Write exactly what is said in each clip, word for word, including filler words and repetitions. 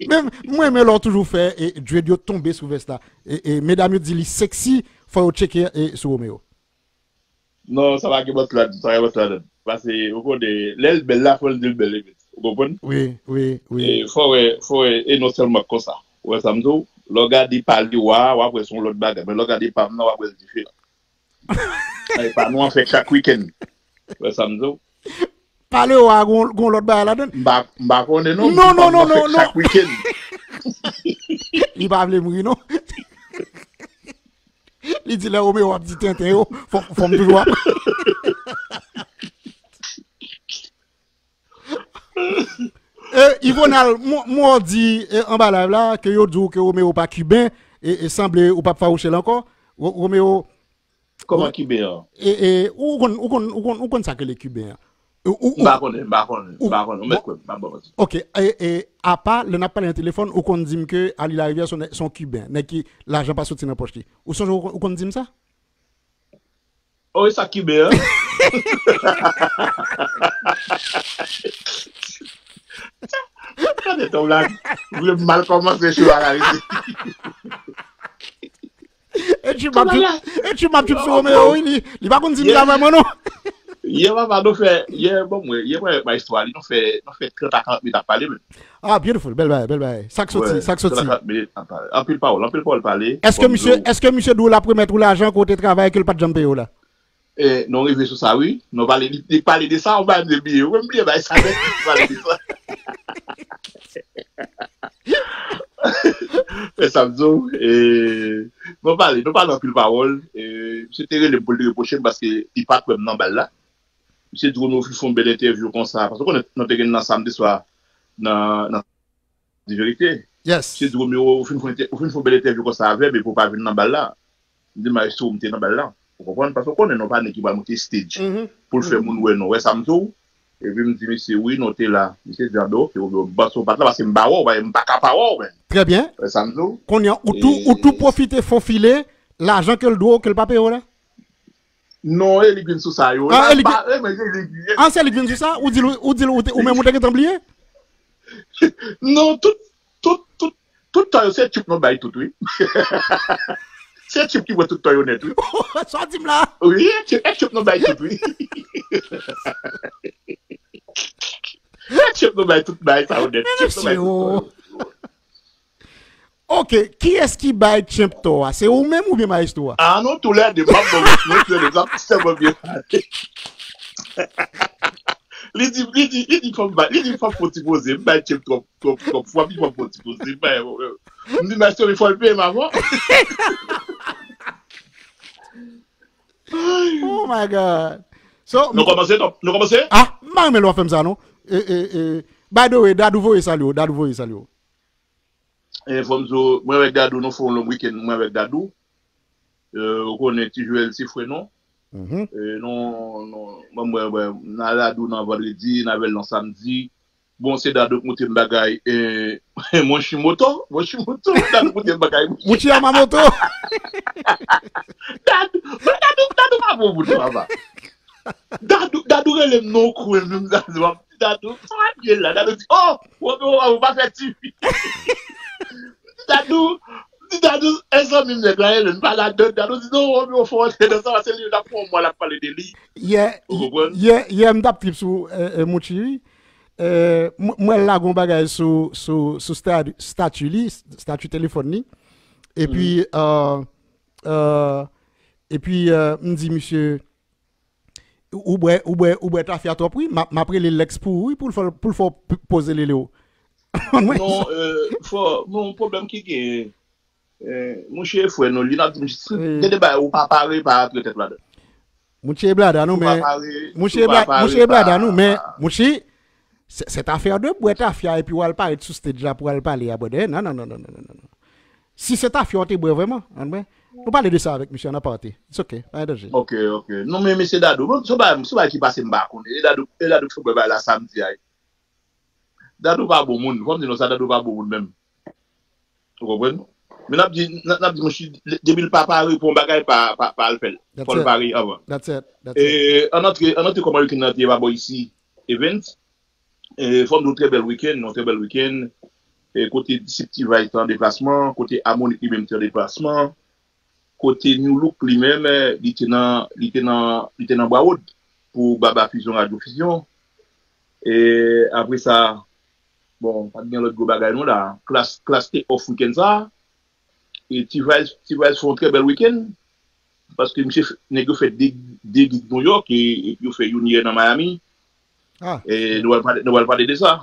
Men, mwen renmen lè w toujou fè e, dread yo tonbe sou vès la. E, e medam yo di li sexy, fò yo tcheke e, sou Romeo. Non, sa pa gen bòt ladan, sa pa gen bòt ladan. Paske, ou konnen, lè l bèl la, fò l di l bèl, epi, ou konprann? Wi, wi, wi. E, fò wè, fò wè, e non sèlman konsa. Ou wè sa m di w? Lè w gade pale w a, w ap wè se yon lòt bagay. Men lè w gade pa m nan, w ap wè l diferan. Ay, pa nou an fè chak wikenn. Wè sa m di w? Pale w a gon, gon lòt bagay ladan. M pa, m pa konnen non. Non, non, non, non, non. Chak wikenn. Li pa vle mouri non. Li di lè Romeo ap di tenten yo, fò, fò m toujou ap. E, Ivonal, mwen di e, anba live la ke yo di w ke Romeo pa kiben e, e sanble ou p ap fawouche l ankò. Romeo, Kòman kiben an? E, e, ou konn, ou konn, ou konn, ou konn sa k rele kiben an? Ou, ou, M pa konnen, m pa konnen, m pa konnen. Ou mèt kwè m, m pa ba w manti. Ok, e, e, apa, lè n ap pale nan telefòn, ou konn di m ke Ali Larivière se yon, se yon kiben, nèg ki lajan pa soti nan pòch li. Ou sonje ou, ou konn di m sa? Oh, e sa kiben an? Tande ton blag. Vle mal kòmanse show a la isi. E ti map trip, e ti map trip sou Romeo wi, li, li pa konn di m sa vrèman non. Yè papa nou fè, yè bon mwen, yè mwen avèk Maestro a, li nou fè, nou fè trant a karant minit ap pale menm. Ah, beautiful, bèl bagay, bèl bagay. Sa k soti, sa k soti. Trant a karant minit ap pale. Anpil pawòl, anpil pawòl pale. Èske misye, èske misye di w l ap remèt ou lajan ke w te travay ke l pa t janm peye w la? Eh, nou rive sou sa wi. Nou pale, li, li pale de sa, ou pa bliye, ou menm bliye bay sa nèt, li pale de sa. E sa m di w, e, nou pale, nou pale anpil pawòl. E, misye te rele m pou l te repwoche m paske li pa t wè m nan bal la. Misye di w nou fin fè yon bèl entèvyou konsa. Paske w konnen nou te gen nan samdi swa nan, nan di verite. Misye di Romeo, ou fin fè yon entè- ou fin fè yon bèl entèvyou konsa avè m epi w pa vin nan bal la. M di maestro m te nan bal la. Ou konprann? Paske w konnen nou pa nèg ki pral monte stage pou l fè moun wè nou. Wè sa m di w? Epi m di misye wi nou te la. Misye di a ben ok, Romeo, m panse w pa t la paske m pa wè w, m pa ka pa wè w menm. Trè byen. Wè sa m di w? Kounye a ou tou, ou tou pwofite fofile lajan ke l dwe w ke l pa peye w la? Non, e li k vin sou sa yo. Ah, e li k vin. Ah, se li k vin sou sa? Ou di l, ou di l, ou menm ou te gentan bliye? Non, tout, tout, tout, tout tan yo, se tchip nou bay tout, wi. Se tchip ki pran tout tan yo nèt, wi. Sa w di m la? Wi, e tchip nou bay tout, wi. E tchip nou bay tout bay sa yo nèt. Tchip nou bay tout tan yo. Ok, kiyès ki bay tchenp tò a? Se ou menm oubyen maestro a? Ah non, toulède, m ap bon, nou toulède, n ap tèlman byen pale. Li di, li di, li di fò m bay, li di fò m fè ti poze, m bay tchenp twòp, twòp, twòp fwa, li di fò m fè ti poze, m bay, m di maestro, men fò l peye m avan. Oh my God. So, nou kòmanse, nou kòmanse? Ah, m pa renmen lè w ap fè m sa non. E, e, e, by the way, Dadou voye salye w, Dadou voye salye w. E, fò m di w, mwen avèk Dadou, nou fè yon long weekend, mwen avèk Dadou. E, ou konnen Ti Joel se frè nou. E, nou, nou, mwen, mwen, mwen, n al Dadou nan vandredi, n avè l nan samdi. Bon, se Dadou k montre m bagay, e, Monchi Moto, Monchi Moto, Dadou k montre m bagay. Monchi Yamamoto. Dadou, Dadou, Dadou pa bon moun, papa. Dadou, Dadou rele m non kwen menm, Dadou, Dadou, sa w ap ye la? Dadou di, oh, ou, ou, ou pa fè ti fi. Dadou, di Dadou, e zanmi m nèg la, Ellen, pa ladan. Dadou di, non, ou, ou fò antre nan sa, se li, l ap fè yon mwa, l ap pale de li. Ou konprann? Yè, yè, m t ap trip sou, e, e, Mouchi, wi. E, m, m wè l lage yon bagay sou, sou, sou sta-, stati li, stati telefòn li. Epi, e, e, epi, e, m di misye, Ou bwè, ou bwè, ou bwè tafya twòp wi. M ap, m ap rele Lex pou ou wi, pou l fè, pou l fè w p-, poze lele w. Non, euh, fò, bon, pwoblèm ki gen, euh, mouche e frè nou, li n ap di, mouche, si gen de bagay ou pa pare, pa rantre tèt ladan. Mouche e blada nou, men, mouche e bla-, mouche e blada nou, men, mouche, se, cette affaire de bwè tafya epi w al parèt sou stage la pou w al pale a brother. Non, non, non, non. Si se tafya w te bwè vrèman, ann bwè. Nou pale de sa avèk misye an aparté. It's ok, pa gen danje. Ok, ok. Non, men mesye Dadou, bon, se yon bagay, se yon bagay ki pase m pa konnen. E Dadou, e Dadou k fè m wè bagay la samdi a. Dadou pa bon moun. Fò m di nou sa, Dadou pa bon moun menm. Ou konprann? Men n ap di, n ap, n ap di mouche, depi l pa pare pou yon bagay, pa, pa, pa al fè l. Fò l pare anvan. That's it. That's it. E, ann antre, ann antre kòman weekend nan te ye pa bò isi, Evans. E, fò m di w, trè bèl wikenn, yon trè bèl wikenn. E, kote Disip T-Vice te an deplasman, kote Amonik li menm te an deplasman, kote New Look li menm, e, li te nan, li te nan, li te nan Broward pou Baba Fusion, Radio Fusion. E, apre sa, bon, pa t gen lòt gwo bagay non la. Klass, Klass te off wikenn sa. E T-Vice, T-Vice fè yon trè bèl wikenn. Paske misye, nèg yo fè de, de gig New York e, epi yo fè youn yè nan Miami. Ah, E nou pral pale, nou pral pale de sa.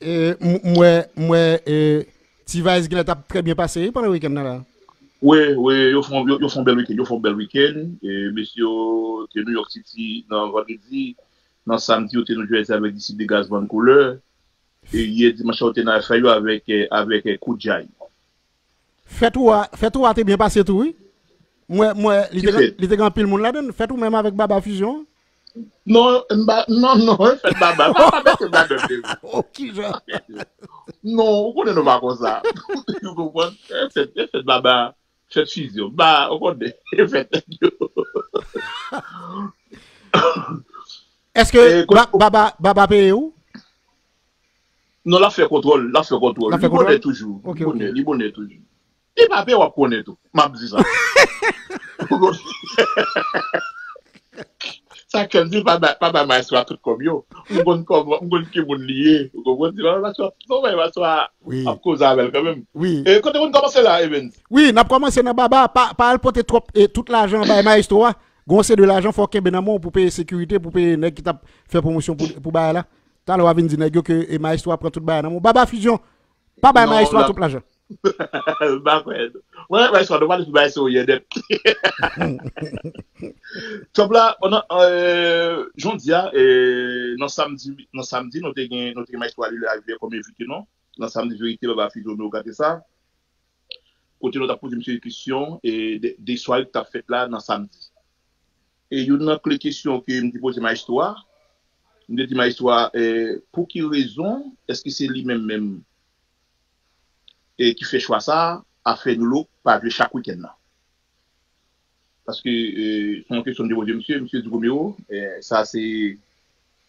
e, m- m wè, m wè e, T-Vice genlè t ap trè byen pase wi, pandan wikenn nan la. Wi, wi, yo fè, yon- yo, yo fè yon bèl wikenn. Yo fè yon bèl wikenn. E mesye yo te New York City nan vandredi. Nan samdi, yo te New Jersey avèk Disip Degas Van Couleur. E yè dimanch, yo te nan F I U avèk, e, avèk e, Koudjay. Fèt ou a, fèt ou a te byen pase tou, wi. Mwen, mwen, li te, Ki fèt? Li te gen anpil moun ladan. Fèt ou menm avèk Baba Fusion. Non, m pa, non, non, e fèt Baba. Pa, pa mete m ladan, David. Oh, kijan? Non, ou konnen nou pa konsa. Ou konprann? E fèt, e fèt Baba, fèt Fusion. Ba, ou konnen, e fèt nèg yo. Èske E, ba, Baba, Baba peye ou? Non, l ap fè kontwòl, l ap fè kontwòl. L ap fè Li bonè kontwòl? Toujou. Li Ok, bonè, ok. Li bonè toujou. Li pa peye, w ap konnen tou. M ap di sa. Sa k fè m di pa bay, pa bay maestro a tout kòb yo. M konn kòman, m konn ki moun li ye. Ou konprann? Di pa bay maestro a tout, non, bay maestro a Wi. Ap koze avè l kanmenm. Wi. E kote moun kòmanse la, Evans? Wi, n ap kòmanse nan Baba. Pa, pa al pote twòp e tout lajan bay maestro a. Gon se de lajan fò w kenbe nan men w pou peye sekirite, pou peye nèg ki t ap fè pwomosyon pou, pou bagay la. Talè w a vin di nèg yo ke e maestro a pran tout bagay nan men w. Baba Fusion, pa bay Non, maestro a la- tout lajan. M pa kwè. Mwen, mwen, swa nou pale sou bagay serye nèt. Top la, on a, euh, jan di a, euh, nan samdi, nan samdi, nou te gen, nou te gen Maestro Alilè Alilè kòm envite nou. Nan samdi verite, Baba Fusion nou gade sa. Kote nou t ap poze misye kesyon e de, de sware ki t ap fèt la nan samdi. E youn nan kle kesyon ke m te poze Maestro a, m te di Maestro a, euh, pou ki rezon, èske se li menm menm e ki fè chwa sa a, fè New Look pa jwe chak wikenn nan. Paske, e, se yon kesyon m te poze misye, misye di Romero, e, sa se,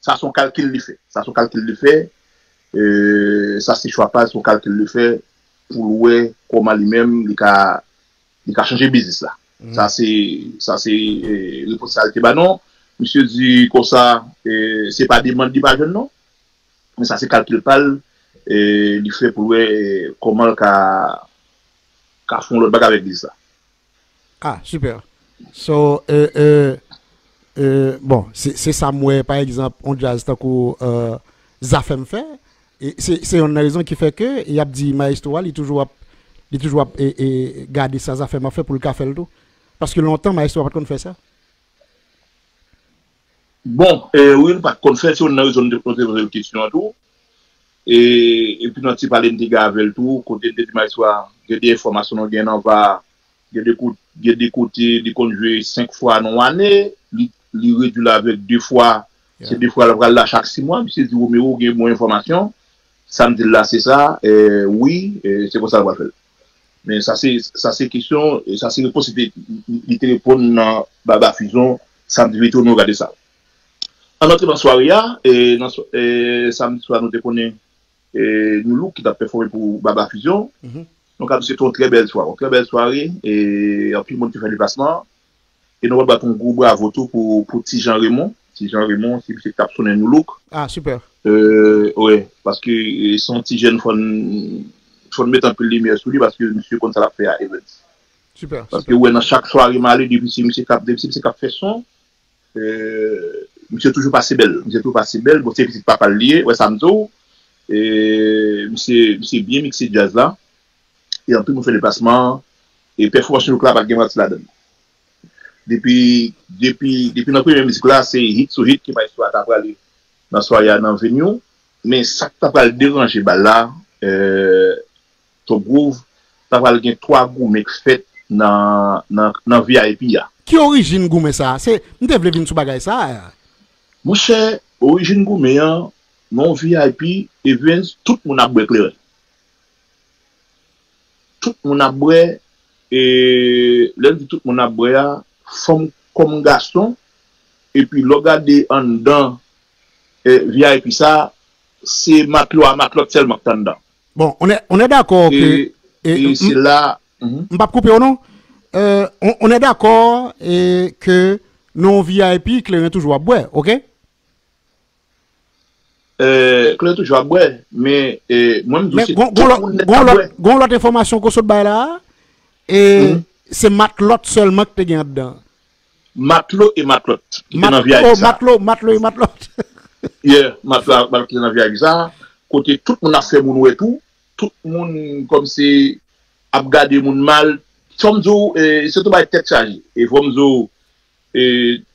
sa se yon kalkil li fè. Sa se yon kalkil li fè. E, sa se chwa pa l, se yon kalkil li fè pou l wè kòman li menm li ka, li ka chanje biznis la. Sa se, sa se, e, repons sa l te ba nou. Misye di konsa, e, se pa demann li pa jwenn non. Men sa se kalkil pa l, e, li fè pou l wè, e, kòman l ka, ka fè yon lòt bagay avèk biznis la. Ah, super. So, e, e, e, bon, se, se sa m wè, pa egzanp, on djaz tankou, e, Zafèm fè. E se, se yonn nan rezon ki fè ke y ap di Maestro a, li toujou ap, li toujou ap, e, e, gade sa Zafèm ap fè pou l ka fè l tou. Paske lontan, Maestro a pa t konn fè sa. Bon, e, wi, l pa t konn fè, se yonn nan rezon nou te poze l kesyon an tou. E, epi nan ti pale m te gen avè l tou, kote m te di Maestro a, gen de enfòmasyon nou gen nan va, gen de kote, gen de kote li konn jwe senk fwa nan yon ane, li, li redui l avèk de fwa, se de fwa l pral la chak sis mwa, misye di Romero gen bon enfòmasyon, sa m di l la se sa, e, wi, e, se konsa l pral fè l. Men sa se, sa se kesyon, e sa se repons li te, li te reponn nan Baba Fusion, samdi vètyè, nou gade sa. An antre nan sware a, e, nan swa- e, samdi swa nou te konnen e, New Look ki t ap pèfòme pou Baba Fusion. Nou ka di se te yon trè bèl sware, yon trè bèl sware, e anpil moun te fè deplasman an. E nou pral bat yon gwo bravo tou pou, pou Ti Jan Raymond. Ti Jan Raymond, se misye ki t ap sonnen New Look. Ah, super. E, wi, paske e, se yon ti jèn fò n, fò n met anpil limyè sou li paske misye konn sa l ap fè a Evans. Super. Paske wè nan chak sware m ale, depi se misye k ap, depi se misye k ap fè son, e, misye toujou pase bèl. Misye toujou pase bèl. Bon, se pitit papa l li ye, wè sa m di w. E, misye, misye byen mikse djaz la. E anpil moun fè deplasman an. E pèfòmans New Look la pa t gen manti ladan l. Depi, depi, depi nan premye mizik la, se hit sou hit ke Maestro a ta prale nan sware a nan venue. Men sa k ta pral deranje bal la, e, Top Groove, ta pral gen twa goumen k fèt nan, nan, nan V I P a. Ki orijin goumen sa a? Se, m te vle vin sou bagay sa a. Monchè, orijin goumen an, nan V I P, Evans, tout moun ap bwè kleren. Tout moun ap bwè, e lè m di tout moun ap bwè a, fanm kòm gason, epi lè w gade anndan E, V I P sa, se matlo a matlòt sèlman k t anndan. Bon, on est, on est d'accord que. Et, et, et c'est là. Mm-hmm. M p ap koupe w non. Euh, on, on est d'accord et que non V I P, kleren toujou ap bwè, ok? Euh, kleren toujou ap bwè, men euh, mwen m di se tout moun nèt k ap bwè. Gon lòt enfòmasyon ke w sot bay la, e se matlòt sèlman ki te gen anndan. Matlo e matlòt ki te nan V I P sa. Matlo, matlo e matlòt. Yeah, matlo a matlòt ki te nan V I P sa. Kote tout moun ap fè moun wè tou. Tout moun kòmsi ap gade moun mal. Fò m di w, e, se tou bay tèt chaje. E fò m di w, e,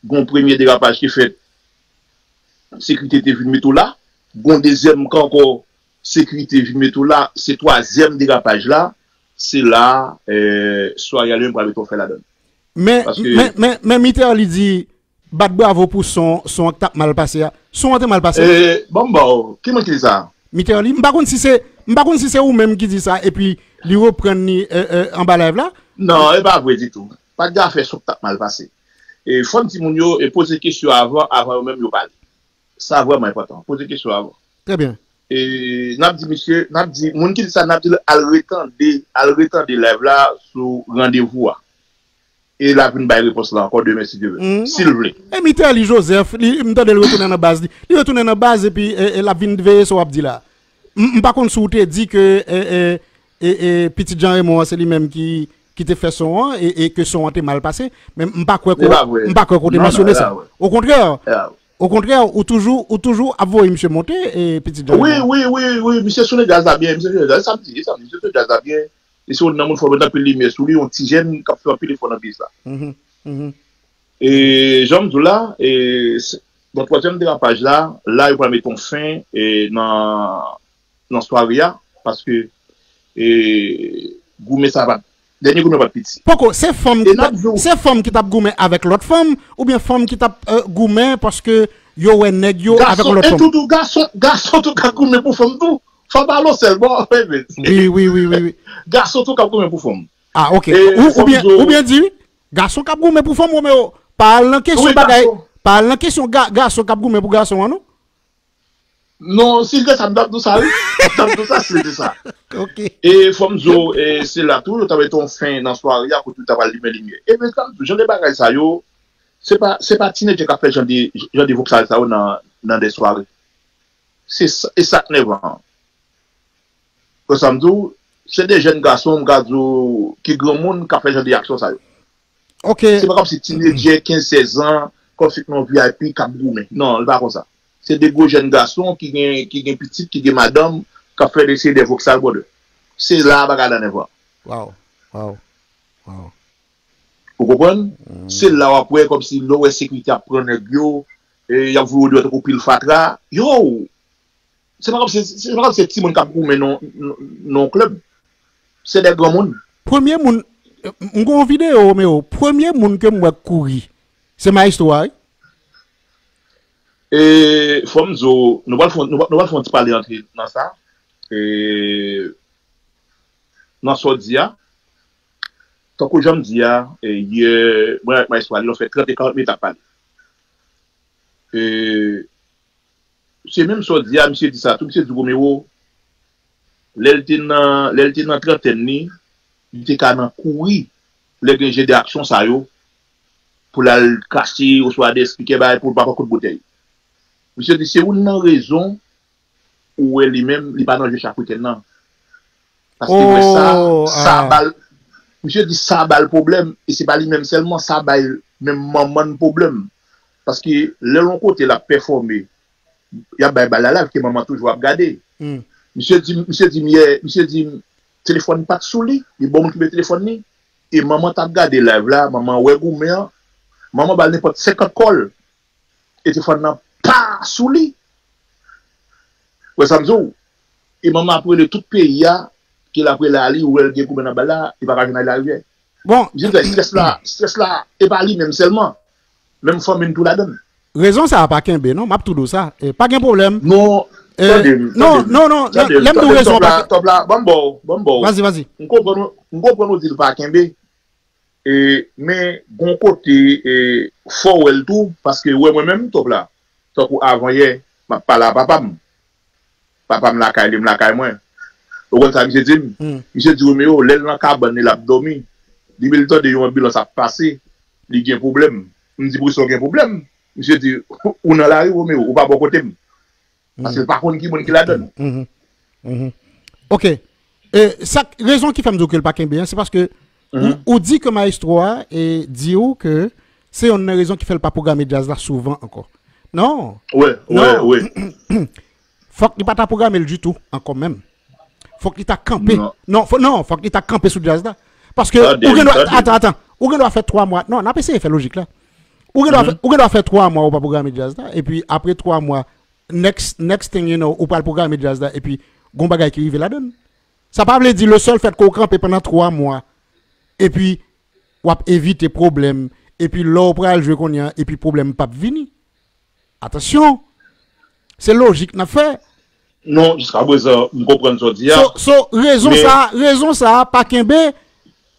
gon premye derapaj ki fèt, sekirite te vin mete w la. Gon dezyèm ka ankò, sekirite vin mete w la. Se twazyèm derapaj la. Se la, e, sware a li menm pral mete w fè ladan l. Men, men, men, men Miterli di, bat bravo pou son, son an k t ap mal pase a. Son an te mal pase. E, bon, bon, ki moun ki di sa? Miterli, m pa konn si se, m pa konn si se ou menm ki di sa, epi li reprann li e, e, anba live la. Non, e pa vre ditou. Pa t gen afè son k t ap mal pase. E fò n di moun yo, e poze kesyon avan, avan yo menm yo pale. Sa vrèman enpòtan. Poze kesyon avan. Trè byen. E n ap di misye, n ap di, moun ki di sa, n ap di l al retande, al retande live la sou randevou a. E l ap vin bay repons la ankò demen si Dye vle. Si l vle. E Miterli Joseph, li, m tande l retounen nan baz li. Li retounen nan baz epi e, e, l ap vin veye sa w ap di la. M, m pa konn si w te di ke e, e, e, e, pitit Jean Raymond an se li menm ki, ki te fè son an e, e ke son an te mal pase. Men m pa kwè ke, m pa kwè ke w te mansyone sa. Okontrè, okontrè, ou toujou, ou toujou ap voye misye monte, e, pitit Jean Raymond. Wi, wi, wi, wi, misye sou le gaz la byen, misye sou le gaz, sa m di, sa m di, misye sou le gaz la byen. E se youn nan moun fò met anpil limyè sou li, yon ti jèn k ap fè anpil efò nan biznis la. E jan m di w la, e, nan twazyèm derapaj la, la yo pral mete yon fen e, nan, nan sware a, paske e, goumen sa pa t, dènye goumen pa t piti. Poko, se fanm ki t ap, se fanm ki t ap goumen avèk lòt fanm, oubyen fanm ki t ap e, goumen paske yo wè nèg yo avèk yon lòt fanm? E tou, tou, gason, gason tou ka goumen pou fanm tou. Fò pale w sèl, bon, wi, wi, wi, wi, wi. Gason tou k ap goumen pou fanm. Ah, ok. Ou, oubyen, oubyen di, gason k ap goumen pou fanm, Romeo, pa al nan kesyon bagay, pa al nan kesyon ga, gason k ap goumen pou gason an, non? Non, si l te sa, m t ap di w sa, wi. M t ap di w sa, si l te sa. Ok. E fò m di w, e, se la tou, yo ta mete yon fen nan sware a, kote yo ta pral limen limyè. E men, sa m di w, jan de bagay sa yo, se pa, se pa tinedjè k ap fè jan de, jan de vòksal sa yo nan, nan de sware. Se sa, e sa k nèvan an. Konsa m di w, se de jèn gason, m ka di w, ki granmoun k ap fè jan de aksyon sa yo. Ok. Se pa kòmsi tinedjè kenz sèz an, kòmsi nan V I P k ap goumen. Non, li pa konsa. Se de gwo jèn gason ki gen, ki gen pitit, ki gen madanm, k ap fè de seri de vòksal, brother. Se la bagay la nèvan. Wow. Wow. Wow. Ou konprann? Se la w ap wè kòmsi lè w wè sekirite ap pran nèg yo, e, y ap voye yo deyò tankou pil fatra. Yo! Se pa kòmsi, se pa kòmsi se timoun k ap goumen nan, nan, nan yon klèb. Se de granmoun. Premye moun, m gen yon videyo, Romeo, premye moun ke m wè k kouri, se Maestro a, wi. E fò m di w, nou pral fè, nou pral, nou pral fè yon ti pale antre nan sa. E nan sa w di a, tankou jan m di a, e, yè, mwen avèk Maestro a, nou fè trant e karant minit ap pale. E, se menm sa w di a, misye di sa tou, misye di Romero, lè l te nan, lè l te nan trantèn li, li te ka nan kouri, lè gen jan de aksyon sa yo, pou l al kache, oswa de espikè bagay, pou l pa pran kout boutèy. Misye di se youn nan rezon ou wè li menm, li pa nan jwe chak wikenn nan. Paske li wè sa, sa ba l, misye di sa ba l pwoblèm, e se pa li menm sèlman, sa bay menm manman n pwoblèm. Paske lè l yon kote l ap pèfòme, y ap bay bal la live ke manman toujou ap gade. Misye di, misye di m yè, misye di m telefòn pa t sou li, li bon moun ki met telefòn li, e manman t ap gade live la, manman wè goumen an, manman ba l nenpòt senkant kòl. E telefòn nan pa sou li. Wè sa m di w? E manman ap rele tout peyi a, ke l ap rele ali, ou wè l gen goumen nan bal la, li pa ka jwenn ali larivyè. Bon. Misye di strès la, strès la, e pa li menm sèlman. Menm fanmi n tou ladan l. Rezon sa a pa kenbe, non, m ap tou di w sa. E, pa gen pwoblèm. Non, tande m, non, tande m. Non, non, non, tande m, lè m di w rezon pa kenbe. Top la, ban m ba w, ban m ba w. Vazi, vazi. M konprann ou, m konprann ou di l pa kenbe. E, men, gon kote, e, fò w wè l tou, paske wè mwen menm, Top la, tankou avan yè, M ap pale a papa m. Papa m lakay li, m lakay mwen. Ou konn sa misye di m? Misye di, Romeo, lè l nan kabann li, l ap dòmi, li vin tande yon anbilans ap pase, li gen pwoblèm. M di, Poukisa w gen pwoblèm? Misye di, Ou nan lari, Romeo, ou pa bò kote m. Paske l pa konn ki moun ki ladan l. Ok. E sa, rezon ki fè m di w ke l pa kenbe an, se paske ou, ou di ke maestro a e, di w ke se yonn nan rezon ki fè l pa pwograme djaz la souvan ankò. Non. Wi, wi, wi. Fòk li pa ta pwograme l ditou ankò menm. Fòk li ta kanpe. Non, fò, non, fòk li ta kanpe sou djaz la. Paske ou gen dwa, atan, atan, ou gen dwa fè twa mwa. Non, n ap eseye fè lojik la. Ou gen dwa fè, ou gen dwa fè twa mwa ou pa pwograme djaz la, epi apre twa mwa, next, next thing you know, ou pral pwograme djaz la, epi gon bagay ki rive ladan l. Sa pa vle di le seul fait ke w kanpe pandan twa mwa, epi w ap evite pwoblèm, epi lè w pral jwe kounye a, epi pwoblèm p ap vini. Atansyon! Se lojik n ap fè. Non, jiskaprezan, m konprann sa w di a. So, so rezon sa, rezon sa pa kenbe,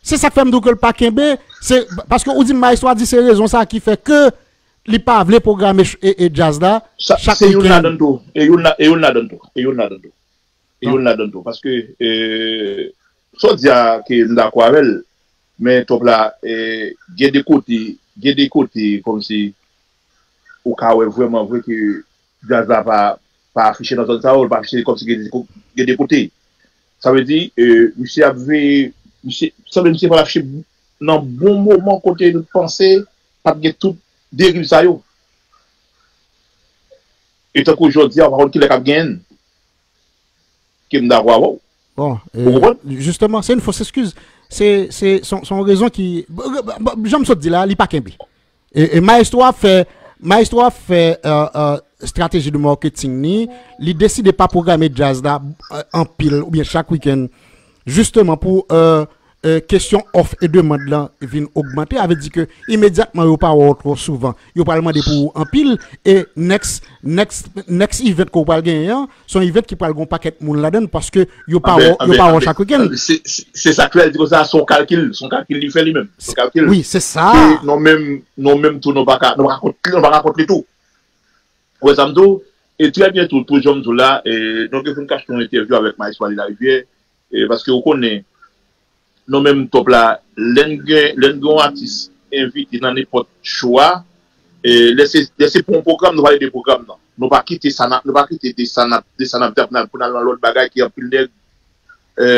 se sa k fè m di w ke l pa kenbe, se paske ou di m maestro a di se rezon sa ki fè ke li pa vle pwograme e, e djaz la chak wikenn. Se youn ladan tou, e youn ladan tou, e youn ladan tou. E youn ladan tou. Paske, e, sa w di a ke m dakò avè l, men twòp la, e, gen de kote, gen de kote kòmsi ou ka wè vrèman vre ke djaz la pa, pa afiche nan zòn sa yo, li pa afiche kòmsi gen de, gen de kote. Sa vle di, e, misye ap veye, misye, sanble misye pral afiche nan bon moman kote nou t panse p ap gen tout deriv sa yo. E tankou jodi a, ou pa konn kilè k ap genyen l. Ke m dakò avè w. Bon, e, jisteman, se yon fos eskiz. Se, se, se yon rezon ki, jan m sot di la, li pa kenbe. E, e maestro a fè, maestro a fè estrateji de marketing ni, li deside pa pwograme djaz la anpil oubyen chak wikenn, jisteman pou kesyon òf e demann lan vin ogmante, avè di ke imedyatman yo pa wè w twò souvan, yo pral mande pou ou anpil, e next, next, next event ke w pral genyen an, se yon event ki pral gen yon pakèt moun ladan l paske yo pa wè w, yo pa wè w chak wikenn. Se sa k fè l di konsa, se yon kalkil, se yon kalkil li fè li menm. Se yon kalkil. Wi, se sa. E nou menm, nou menm tou, nou pa ka, nou pa ka kont li, nou pa ka kont li tou. Ou wè sa m di w? E trè byento, tou jan m di w la, e, nou te fin kache yon entèvyou avèk Maestro Ali Larivière, e, paske ou konnen, nou menm twòp la, lè n gen, lè n gen yon atis envite nan nenpòt show a, e, lè se, lè se pou yon pwogram, nou pale de pwogram nan. Nou pa kite sa n ap, nou pa kite de sa n ap, de sa n ap fè pou n al, pou n al nan lòt bagay ki anpil nèg, e,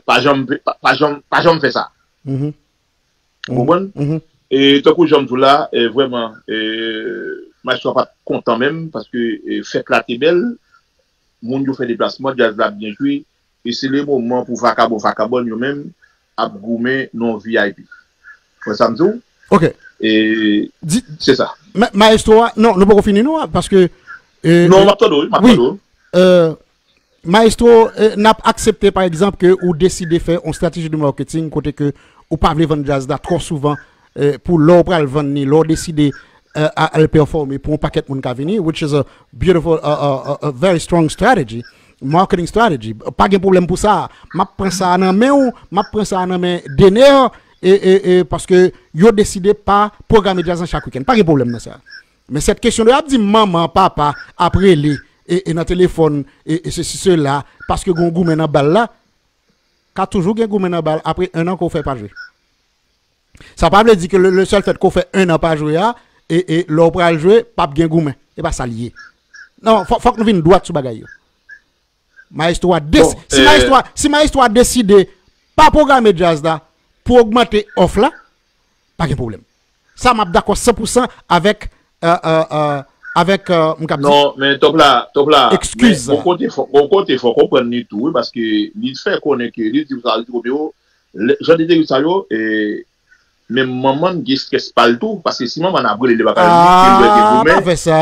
pa janm, pa, pa janm, pa janm fè sa. Ou konprann? E tankou jan m di w la, e, vrèman, e, Maestro a pa t kontan menm, paske, e, fèt la te bèl, moun yo fè deplasman, djaz la ap byen jwe, e se le moman pou vakabon, vakabòn yo menm ap goumen nan V I P. Ou wè sa m di w? Ok. E, se sa. Maestro a, non, nou poko fini non, paske, e, non, m ap tande w, m ap tande w. Maestro, e, n ap aksepte, pa egzanp, ke ou deside fè yon strateji de marketing kote ke ou pa vle vann djaz la twò souvan, e, pou lè w pral vann ni, lè w deside, e, a, al pèfòme pou yon pakèt moun ka vini, which is a beautiful, a, a, a, a very strong strategy, marketing strategy. Pa gen pwoblèm pou sa. M ap pran sa nan men w, m ap pran sa nan men Dener, e, e, e, paske yo deside pa pwograme djaz lan chak wikenn. Pa gen pwoblèm nan sa. Men sèt kesyon de ap di manman, papa ap rele e, e nan telefòn, e, e sesi, sela, paske gen yon goumen nan bal la, ka toujou gen goumen nan bal apre en an ke w fè pa jwe. Sa pa vle di ke le, le sèl fèt ke w fè en an pa jwe a, e, e lè w pral jwe, p ap gen goumen. E pa sa l ye. Non, fò, fòk nou vin dwat sou bagay yo. Maestro a desi, si maestro a, si maestro a deside pa pwograme djaz la pou ogmante òf la, pa gen pwoblèm. Sa m ap dakò san pou san avèk, e, e, e, avèk, e, m kab di. Non, men twòp la, twòp la, men gon kote fò, gon kote fò konprann li tou, wi, paske li fè konnen ke li di sa, li di Romeo, jan li te di sa yo, e, menm manman l gen estrès pa l tou, paske si manman l ap rele li pa ka jwenn li, e l wè gen goumen. Ah, pa fè sa.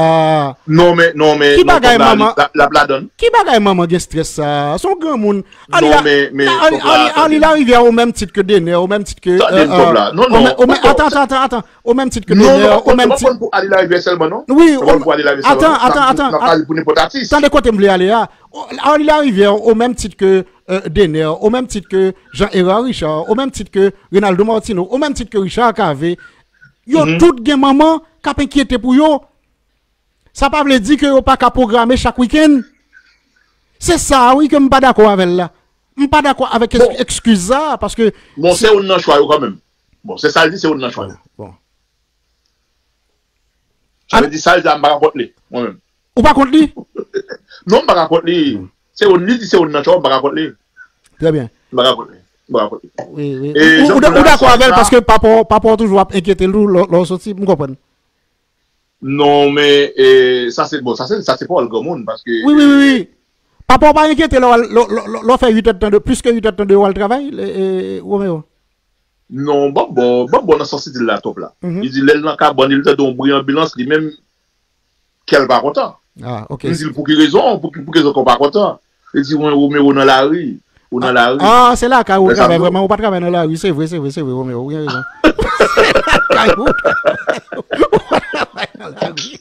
Non, men, non, men, ki bagay manman, l ap ladann. Ki bagay manman gen estrès sa? Se yon granmoun. Non, men, men, twòp la, tande. Ali Larivière, au même titre que Dener, au même titre que, tande, twòp la. Non, non, atan, atan, atan, atan, au même titre que Dener, au même titre. Non, non, pa pou Ali Larivière sèlman, non. Wi, atan, atan, atan. N ap pale pou nenpòt atis. Tande kote m vle ale a. Ali Larivière, au même titre que, e, Dener, au même titre que Jean Hérard Richard, au même titre que Reynaldo Martineau, au même titre que Richard Cavé, yo tout gen manman k ap enkyete pou yo. Sa pa vle di ke yo pa ka pwograme chak wikenn. Se sa a wi ke m pa dakò avè l la. M pa dakò avèk Bon, eskiz sa a, paske bon, se youn nan chwa yo kanmenm. Bon, se sa l di, se youn nan chwa yo. Bon. Sa vle di sa l di a, m pa ka kont li, mwen menm. Ou pa kont li? Non, m pa ka kont li. Se youn li di, se youn nan chwa, m pa ka kont li. Trè byen. M pa ka kont li. M pa ka kont li. Wi, wi. E Ou, jan ou, pou ou dakò relasyon avè l sa, paske papa w- papa w toujou ap enkyete l tou lè lè w soti, m konprann. Non, men e, sa se bon, sa se sa se pawòl granmoun paske Wi, wi, wi, wi. Papa w pa enkyete lè w al- lè- lè- lè- lè w fè uit èdtan de plis ke uit èdtan de w al travay, e, e, Romeo? Non, Bòbò, Bòbò nan sans li di l la twòp la. Mhm. Li di lè l nan kabann, li tande yon bri anbilans, li menm kè l pa kontan. Ah, ok. M di l pou ki rezon, pou ki, pou ki rezon kè w pa kontan? Li di mwen Romeo nan lari, ou nan lari. Ah, se lakay ou Wè sa travay m di w? Vrèman, ou pa travay nan lari, se vre, se vre, se vre, Romeo, ou gen rezon. Lakay ou, ou pa travay nan lari.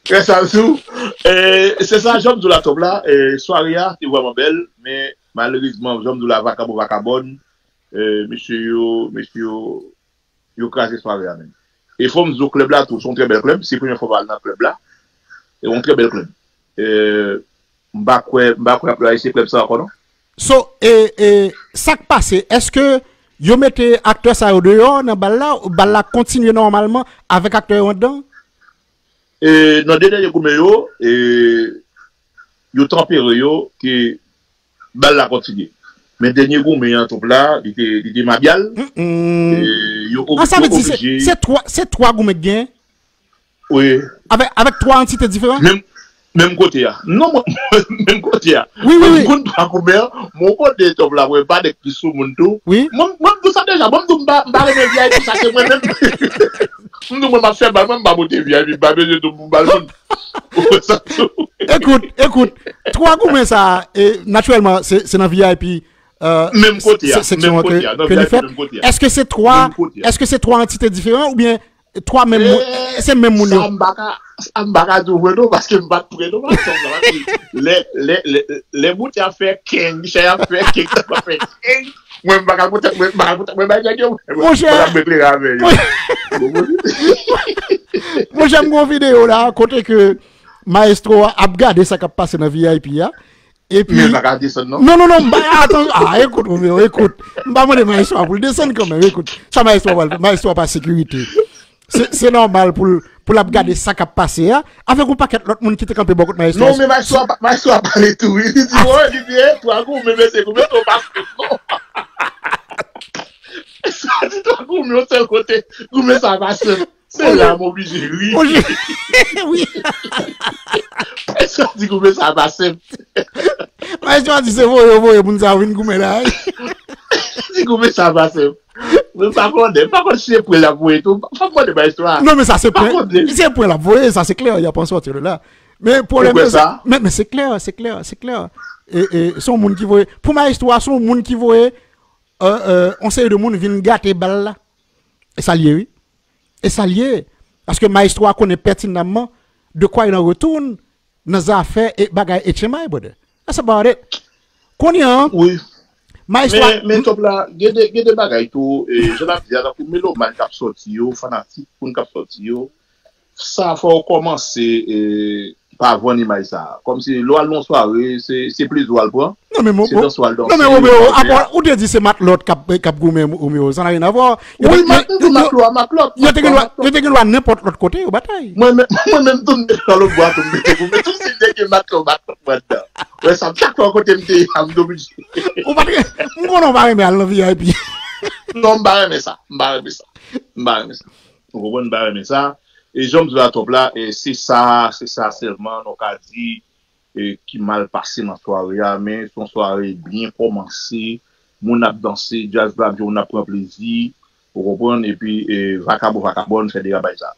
Wè sa m di w? E, se sa, jan m di w la twòp la, e, sware a te vrèman bèl, men malerezman, jan m di w la, vakabon, vakabòn, e, mesye yo, mesye yo, yo kraze sware a menm. E fò m di w klèb la tou, se yon trè bèl klèb, se premye fwa m al nan klèb la. E yon trè bèl klèb. E, m pa kwè, m pa kwè y ap lwaye se klèb sa ankò non. So, e, e, sa k pase? Èske yo mete aktè sa yo deyò nan bal la? Bal la kontinye nòmalman avèk aktè yo anndan? E, nan de dènye goumen yo, e, yo tanpere yo ke bal la kontinye. Men dènye goumen an twoup la, li te, li te mabyal. Mm-mm. E, yo ob- Ah, sa vle yo di se, oblije. Se twa, se twa goumen k genyen? Wi. Avèk, avèk twa antite diferan? Menm, menm kote a. Non, mwen, menm kote a. Wi, wi, Mwen wi. moun pa goumen, mwen kote twoup la, mwen pa nèg ki sou moun tou. Wi. Mwen, mwen m di w sa deja, mwen m di w m pa, m pa renmen V I P sa, se mwen menm. M di w mwen m ap fè bal, mwen m pa monte V I P, m pa bezwen tou pou bal moun. Ou wè sa tou. Ekout, ekout, twa goumen sa, e, natirèlman, se, se nan V I P, euh, Menm kote a, se- seksyon menm an ke, kote a, nan ke li V I P fèt. Menm kote a. Èske se twa, Menm kote a. Èske se twa antite diferan oubyen twa menm moun, Eh, se menm moun yo? Sa m pa ka, sa m pa ka di w vre non, paske m pa t pre non, paske m pa t pre. Lè, lè, lè, lè moun te ap fè keng, chè ap fè keng, tèt ap fè keng. Mwen, m pa ka kontan, mwen, m pa ka kontan, mwen, bay nèg yo, mwen, Monchè. Mwen ap mete ravè yo. Monchè, m gon videyo la, kote ke maestro a ap gade sa k ap pase nan V I P a. Epi, Men l pa ka desann non. Non, non, non, m pa, atan, ah, ekout, Romeo, ekout. M pa mande maestro a pou l desann kanmenm, ekout. Sa maestro a pral fè, maestro a pa sekirite. Se, se nòmal pou l, pou l ap gade sa k ap pase a, avèk yon pakèt lòt moun ki te kanpe bò kot maestro a. Non, men maestro a pa- maestro a pale tou, wi. Li di, wè, li di, eh, twa goumen, mesye, goumen, twa pase, non. Sa di twa goumen, yon sèl kote, goumen sa pase. Se la, m oblije ri. Monchè, wi. Sa di goumen sa pase. Maestro a di se voye, voye, moun sa vin goumen la. Di goumen sa pase. Mwen pa konnen, pa konn si se pwen l ap voye tou. Pa mande maestro a. Non, men sa se Pa pwen, konnen. Se pwen l ap voye, sa se klè, y ap an sòti de la. Men pwoblèm Ou kwè yo, se- sa? Men, men se klè, se klè, se klè. E, e, se yon moun ki voye, pou maestro a, se yon moun ki voye, euh, euh, yon seri de moun vin gate bal la. E sa l ye, wi. E sa l ye. Paske maestro a konnen pètinamman de quoi il en retourne nan zafè e bagay H M I, brother. That's about it. Kounye an, Wi. maestro a- Men, men twòp la, gen de, gen de bagay tou, e, jan n ap di a, tankou melomàn k ap sòti yo, fanatik moun k ap sòti yo, sa fò w kòmanse, e, pa vann imaj sa. Kòmsi lè w al nan sware, se, se plezi w al pran. Non, men mo- Se dans w al danse. Non, men Romeo, w al apa, ou te di se matlòt k ap, k ap goumen Romeo, sa n a ryen a vwa. Yo Wi, te- matlòt, yo- yo- matlòt, matlòt. Yo te gen dwa, yo te gen dwa nenpòt lòt kote, yo batay. Mwen menm, mwen menm tou m te nan lòt bwa tou m te goumen tou si m te gen matlòt, matlòt mwen anndan. Wè sa, chak fwa kote m te ye a, m te oblije. Ou pa te, m konnen w pa renmen al nan V I P. Non, m pa renmen sa, m pa renmen sa. M pa renmen sa. Ou konprann, m pa renmen sa. E jan m di w la twòp la, e se sa, se sa sèlman nou ka di, e ki mal pase nan sware a, men se yon sware byen kòmanse, moun ap danse, djaz la ap jwe, moun ap pran plezi, ou konprann, epi e, vakabon, vakabòn fè derapaj sa.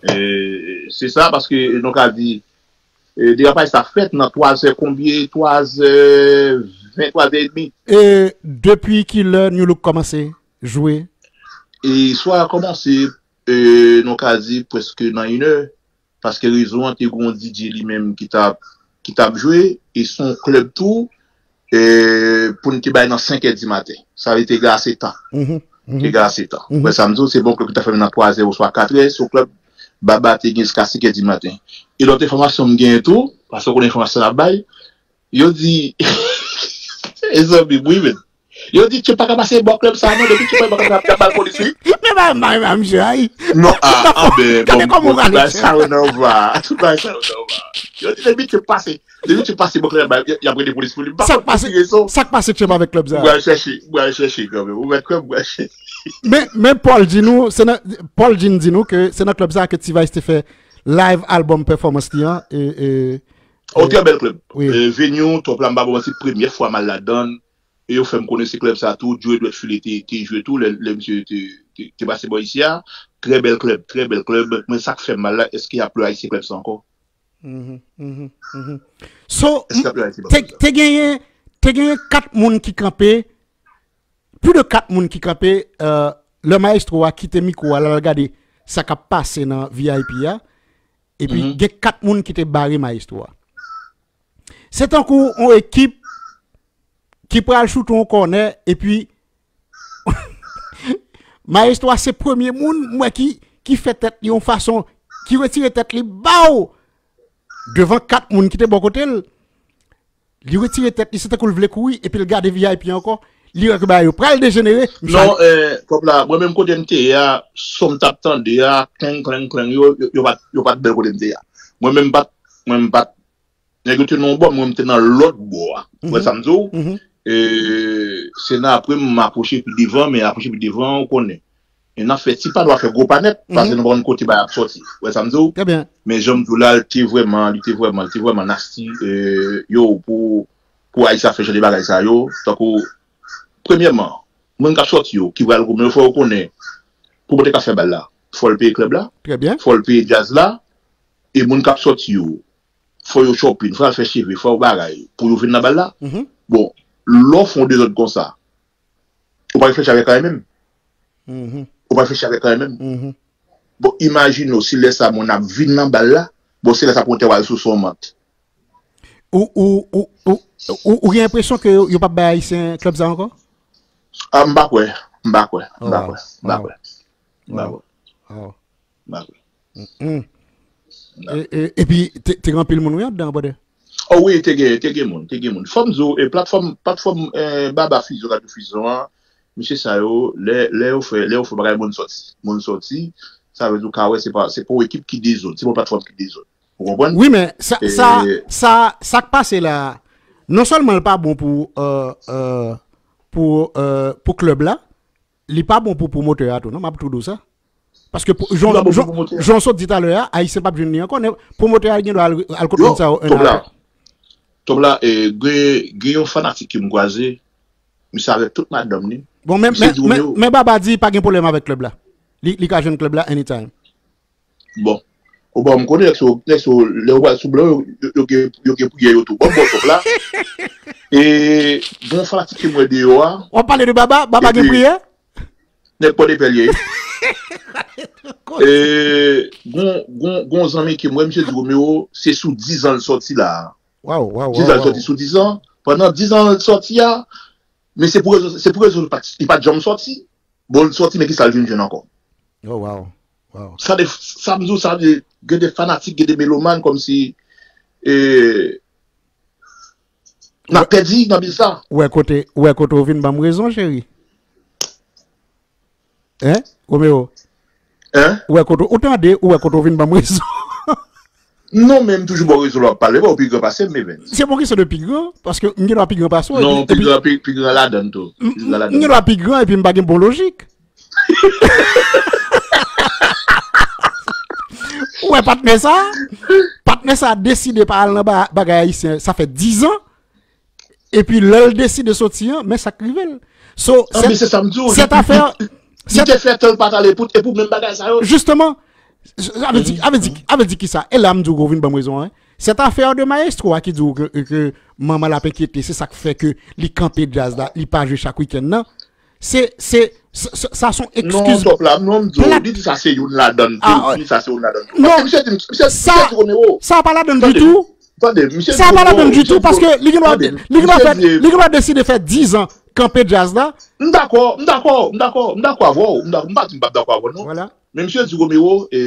E, se sa, paske nou ka di, e, derapaj sa fèt nan twazè konbyen, twazè ven, twazè edmi. E depi ki lè New Look kòmanse jwe? E sware a kòmanse, e, nou ka di, prèske nan inè. Paske rezon an te gen yon D J li menm ki t ap, ki t ap jwe, e se yon klèb tou, e, pou n te bay nan senk è di maten. Sa vle te gen ase tan. Mhm, Te mhm. Gen ase tan. Mhm. Wè sa m di w, se bon klèb ki ta fèmen nan twazè oswa katrè, se yon klèb Baba te gen jiska senk è di maten. E lòt enfòmasyon m genyen tou, paske w konnen enfòmasyon n ap bay, yo di, e zanmi m, wi, men. Yo di, Tchep pa ka pase bò klèb sa, non, depi Tchep pa ka pase, y ap ba l polis, wi. Men ba, ba, ba, misye, ay. Non, a, anben, gade bon, kòman w bon, tout bagay sa yo nan va, tout bagay sa yo nan va. Yo di, depi Tchep pase, depi Tchep pase bò klèb, y ap rele polis pou li. M pa konn pou ki rezon. Sa k pase Tchep avèk klèb sa? M pral chèche, m pral chèche kanmenm. Ou mèt kwè m pral chèche. Men, men Paul di nou, se nan, Paul Jean di nou ke se nan klèb sa ke T-Vice te fè live album performance li an, e, e, Oh, trè bèl klèb. Wi. E, venue, Top la, m pa ba w manti, premyè fwa m al ladan l. E yo fè m konnen se klèb sa tou. Joe Edouard Philly te, te jwe tou, lè, lè misye te, te, te pase bò isi a. Trè bèl klèb, trè bèl klèb. Men sa k fè m mal la, èske y ap lwe Ayisyen klèb sa ankò? Mhm, mhm, mhm. So, Èske y ap lwe Ayisyen te, klèb sa? Te genyen, te genyen kat moun ki kanpe, plis de kat moun ki kanpe, euh, lè maestro a kite mikwo a, l al gade sa k ap pase nan V I P a, epi Mhm. gen kat moun ki te bare maestro a. Se tankou yon ekip ki pral choute yon kònè, epi maestro a se premye moun, m wè ki, ki fè tèt li yon fason, ki retire tèt li baw devan kat moun ki te bò kote l. Li retire tèt li, se tankou l vle kouri, epi l gade V I P ankò. Li wè ke bagay yo pral dejenere, misye. Non, eh, kòb la, mwen menm kote m te ye a, son m t ap tande a, klenk, klenk, klenk, yo, yo, yo pa t, yo pa t bèl kote m te ye a. Mwen menm m pa t, mwen menm m pa t, nèg yo te nan yon bò, mwen m te nan lòt bò a. Ou wè Mhm. sa m di w? Mhm. E, se nan apre m apwoche pi devan, men apwoche pi devan, ou konnen. E n ap fè ti pa, nou ap fè gwo pa nèt, paske Mhm. nou pa konn kote bagay ap sòti. Ou wè sa m di w? Trè byen. Men jan m di w la, li te vrèman, li te vrèman, li te vrèman nasty, eh, yo, pou, pou Ayisyen ap fè jan de bagay sa yo. Tankou, premyèman, moun k ap sòti yo, ki pral goumen yo, fò yo konnen, pou pote ka fè bal la, fò l peye klèb la, Trè byen. Fò l peye djaz la, e moun k ap sòti yo, fò yo shopping, fò y al fè cheve, fò yo bagay, pou yo vin nan bal la. Mhm. Bon, lè w fè yon dezòd konsa, ou pa reflechi avèk anyen menm. Mhm. Ou pa reflechi avèk anyen menm. Mhm. Bon, imajine w, si lè sa moun ap vin nan bal la, bon, se lè sa pou w te al sou son mant. Ou, ou, ou, ou, ou, ou gen enpresyon ke yo, yo p ap bay Ayisyen klèb sa ankò? Ah, m pa kwè, m pa kwè, m Oh, pa wow. Kwè, m pa Wow. Kwè. M pa Wow. Kwè. Wow. M pa kwè. Mm-mm. M pa E, kwè. E, epi, te, te gen anpil moun, wi, anndan, brother? Oh wi, te gen, te gen moun, te gen moun. Fò m di w, e platfòm, platfòm, eh, Baba Fusion, Radio Fusion an, mesye sa yo, lè, lè yo fè, lè yo fè bagay, moun sòti. Moun sòti, sa vle di w ka wè se pa, se pa yon ekip ki dezòd, se pa yon platfòm ki dezòd. Ou konprann? Wi, men sa, sa, E sa, sa k pase la, non sèlman l pa bon pou, euh, euh, pou, euh, pou klèb la, li pa bon pou pwomotè a tou, non, m ap tou di w sa. Paske pou, Li jan, pa bon pou jan, pwomotè a. Jan w sot di talè a, Ayisyen p ap jwenn li ankò, men pwomotè a gen dwa al, al kot Yo, moun sa yo, en Top la, apre. Top la, e, gen, gen yon fanatik ke m kwaze, misye avèk tout madanm li. Bon, men, Misye men, di men, Romeo. Men Baba di pa gen pwoblèm avèk klèb la. Li, li ka jwenn klèb la anytime. Bon. Ou bon, m konnen nèg sa yo, nèg sa yo, lè yo pral sou blan, yo, yo, yo gen, yo gen priyè yo tou. Bon, bon, Top la. E, gen yon fanatik ke m wè deyò a. W ap pale de Baba? Baba gen Epi, priyè? Nèg pòdepè l ye. E, gon, gon, gon zanmi ke m wè, misye di Romeo, se sou dizan l sòti la. Waw, waw, Dizan l waw, sòti waw. Sou dizan. Pandan dizan l sòti a, men se pou rezon, se pou rezon li pa t, li pa t janm sòti. Bon, l sòti, men kisa l vin jwenn ankò? Oh, wow. Wow. Sa de, sa m di w, sa de, gen de fanatik, gen de melomàn, kòmsi, e, n ap pèdi nan biz sa. Ou wè kote, ou wè kote w vin ban m rezon, cheri? Hein, Romeo? Hein? Ou wè kote, ou tande, ou wè kote w vin ban m rezon? Non, men m toujou ba w rezon lè w ap pale, bon, ou pi gran pase m, men. Se pa yon kesyon de pi gran, paske m gen dwa pi gran pase w, Non, epi, pi epi gran, pi, pi gran ladan l tou. M, Pi gran m, ladan m gen l. Dwa pi gran, epi m pa gen bon lojik. Ou wè patnè sa? Patnè sa deside pa al nan ba-, bagay ayisyen, sa fè dizan. Epi lè l deside soti an, men sa k rive l. So, Ah, men se sa m di w, li, sèt afè, li, li, li sèt te fè tan l pa t ale pou, e pou menm bagay sa yo. Jisteman, avè di, avè di, avè di kisa? E la m di w, ou vin ban m rezon an. Sèt afè de maestro a ki di w ke, ke manman l ap enkyete, se sa k fè ke li kanpe djaz la, li pa jwe chak wikenn nan. Se, se, sa, sa, sa se yon Non, eskiz Top la, non, m di w, plat. Li di sa se youn ladan l tou, Ah, li di sa se youn ladan l tou. Non, Paske misye di, misye, sa, misye di Romeo. Sa pa ladan l Tande, ditou. Tande, misye Sa di pa Romeo, ladan l misye ditou, di paske Romeo. Li gen dwa, Tande, li gen dwa misye fè, di li gen dwa deside fè dizan kanpe djaz la. M dakò, m dakò, m dakò, m dakò avè w, m dakò, m pa di m p ap dakò avè w, non. Vwala. Men misye di Romeo, e,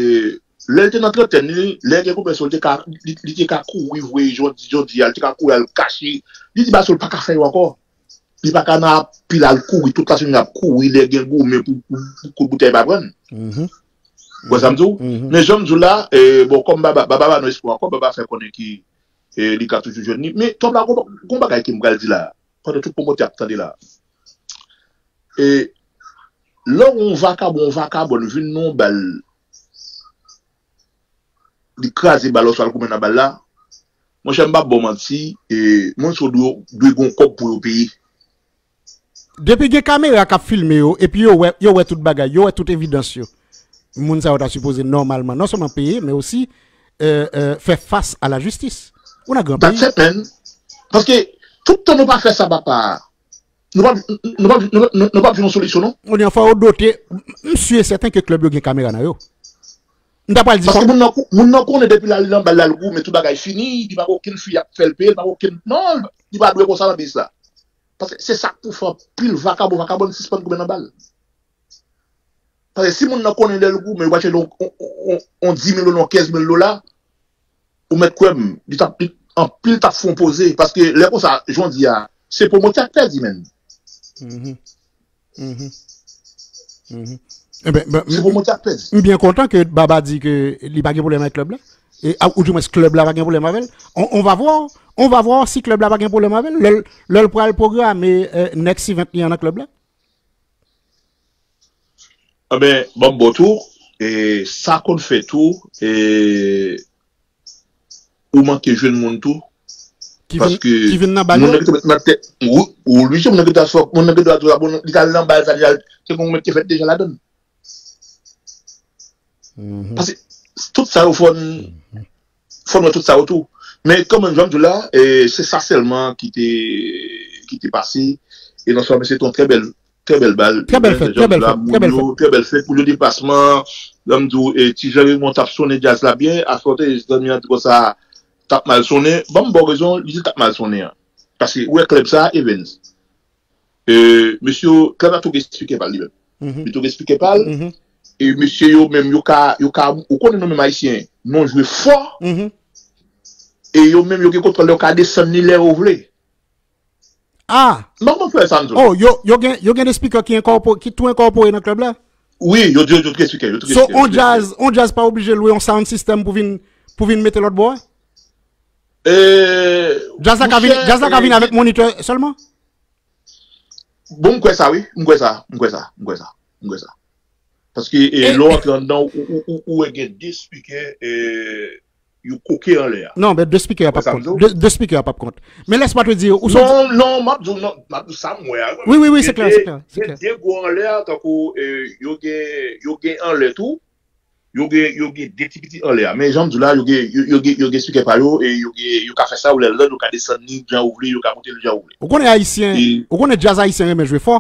Lè l te nan trantèn li, lè gen konpèsyon, li te ka, li, li te ka kouri vre, jodi, jodi a, li te ka kouri al kache. Li di Baso l pa ka fè yo ankò. Li pa ka nan ap pil al kouri, tout lasemèn ap kouri, lè gen goumen pou, pou, pou kout boutèy pa pran. Ou wè sa m di w? Men jan m di w la, e, bon, kòm Baba, Baba ba nou espwa ankò, Baba fè konnen ki e, li ka toujou jwenn li. Men, Top la, gon, gon bagay ke m pral di la, pandan tout pwomotè ap tande la. E, lè yon vakabon, yon vakabòn vin nan yon bal, li kraze bal oswa l goumen nan bal la, monchè, m p ap ba w manti, e, moun sa yo dwe, dwe gon kòb pou yo peye. Depi gen kamera k ap filme yo, epi yo wè, yo wè tout bagay, yo wè tout evidans yo, moun sa yo ta sipoze nòmalman non sèlman peye, men osi euh, euh, fè fas a lajistis. Ou nan gran peyi. That's it, man. Paske tout tan nou pa fè sa, papa, nou p ap, nou p ap, nou p ap, nou p ap jwenn yon solisyon, non. Kounye a, fò yo dote, m si e sèten ke klèb yo gen kamera nan yo. M ta pral di. Paske moun nan, moun nan konnen depi l al nan bal la, l goumen, tout bagay fini, li pa gen okenn fi ap fè l peye, li pa gen okenn, non, li pa dwe konsa nan biznis la. Paske se sa k pou fè anpil vakabon, vakabòn sispann goumen nan bal. Paske si moun nan konnen lè l goumen, yo pral chèche yon, yon, yon, yon dis mil dola, yon kenz mil dola, ou mèt kwè m, li t ap, li, anpil t ap fè yon poze. Paske lè konsa, jan w di a, se pwomotè k pèdi, menm. Se pwomotè k pèdi. M byen kontan ke Baba di ke li pa gen pwoblèm avèk klèb la. E, a, ou dimwens klèb la pa gen pwoblèm avè l. On, on va voir, on va voir si klèb la pa gen pwoblèm avè l. Lè l, lè l pral pwograme euh, next event li an nan klèb la. Enben, ban m ba w tou, e, sa konn fè tou, e, ou manke jwenn moun tou. Ki vin, paske ki vin nan bal yo? Moun nan ki te met nan tèt, ou, ou oblije, moun nan ki te fè, moun nan ki dwa tou la, bon, li t al nan bal sa deja, se kon moun ki te fèt deja ladann. Paske tout sa yo fò n fò n wè tout sa yo tou. Men kanmenm, jan m di w la, e, se sa sèlman ki te, ki te pase. E nan swa, men se te yon trè bèl, trè bèl bal. Trè bèl fèt, trè bèl fèt, trè bèl fèt. Trè bèl fèt pou yo deplasman. Jan m di w, e, ti jan Raymond t ap sonnen djaz la byen, aswè te zanmi an di konsa, t ap mal sonnen. Ban m ba w rezon, li di l t ap mal sonnen an. Paske, ou wè klèb sa, Evens. E, mesye yo, klèb la tou gen spikè pa l li menm. Li tou gen spikè pa l. E mesye yo menm, yo ka, yo ka, ou konnen nou menm Ayisyen, nou jwe fò. E yo menm, yo gen kontwòl, yo ka desann li lè yo vle. Ah! M pa konprann frè sa m di w. Oh, yo, yo gen, yo gen de spikè ki enkòpo-, ki tou enkòpore nan klèb la? Wi, yo, yo, yo tou gen spikè, yo tou gen spikè. So, on djaz, on djaz pa oblije lwe yon sound system pou vin, pou vin mete lòt bò a? E, djaz la ka vin, djaz la ka vin avèk monitè sèlman? Bon, m kwè sa, wi. M kwè sa, m kwè sa, m kwè sa, m kwè sa. Paske e, lè w antre anndan, ou, ou, ou, ou wè gen de spikè, e, yo koke anlè a. Non, men de spikè a p ap kont. De, de spikè a p ap kont. Men laisse-moi te dire, ou sot. Non, non, m ap di w, non, m ap di w sa m wè a. Wi, wi, wi, se klè, se klè, se klè. Gen de gwo anlè a, tankou, e, yo gen, yo gen anlè tou. Yo gen, yo gen de ti piti anlè a. Men jan m di w la, yo gen, yo, yo gen, yo gen spikè pa yo, e yo gen, yo ka fè sa yo lè yo ka desann li jan yo vle, yo ka moute l jan yo vle. Ou konnen Ayisyen, ou konnen djaz ayisyen renmen jwe fò.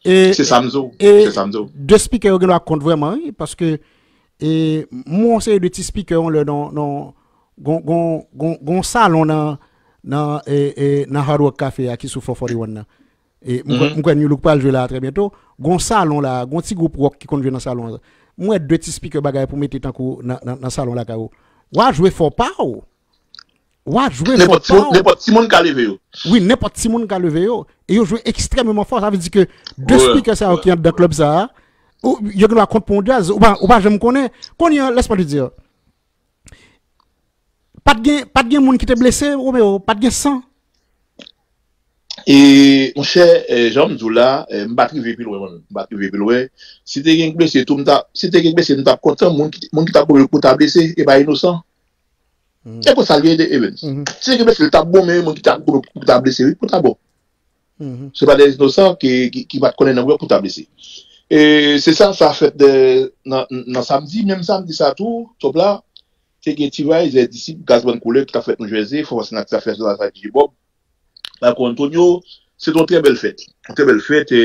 E, se sa m di w, e, se sa m di w. De spikè yo gen dwa kont vrèman, wi, paske, e, m wè yon seri de ti spikè yon lè nan, nan, gon, gon, gon, gon salon nan, nan, e, e, nan Hard Rock Cafe a ki sou four forty-one nan. E, m kwè, m kwè New Look pral jwe la trè byento. Gon salon la, gon ti gwoup rock ki konn jwe nan salon an. M wè de ti spikè bagay pou mete tankou nan, nan, nan salon lakay ou. W a jwe fò pa w. W a jwe fò pa w. Nenpòt timoun ka leve yo. Wi, nenpòt timoun ka leve yo. E yo jwe ekstrèmeman fò. Sa vle di ke de spikè sa yo ki anndan klèb sa a, ou, yo gen dwa kont pou yon djaz. Ou pa, ou pa janm konnen. Kounye a, laisse-moi te dire. Pa t gen, pa t gen moun ki te blese, Romeo, pa t gen san. E, monchè, e, jan m di w la, e, m pa t rive pi lwen, mwen menm. M pa t rive pi lwen. Si te gen blese tou, m ta, si te gen blese, m t ap kontan. Moun ki, moun ki t ap goumen pou ta blese, e pa inosan. E konsa l ye de Evens. Si te gen blese, l t ap bon, men moun ki t ap goumen pou ta blese, wi, pou ta bon. Se pa de inosan ki, ki, ki pa t konnen nan bwè pou ta blese. E se sa, sa fèt de, nan, nan samdi, menm samdi sa tou, Top la, te gen T-Vice, Disip, Gaz Bann Koulè ki t ap fèt New Jersey, fò Fransenat ki t ap fèt Zona sa D J Bob, Balcon Antonio, se te yon trè bèl fèt. Yon trè bèl fèt, e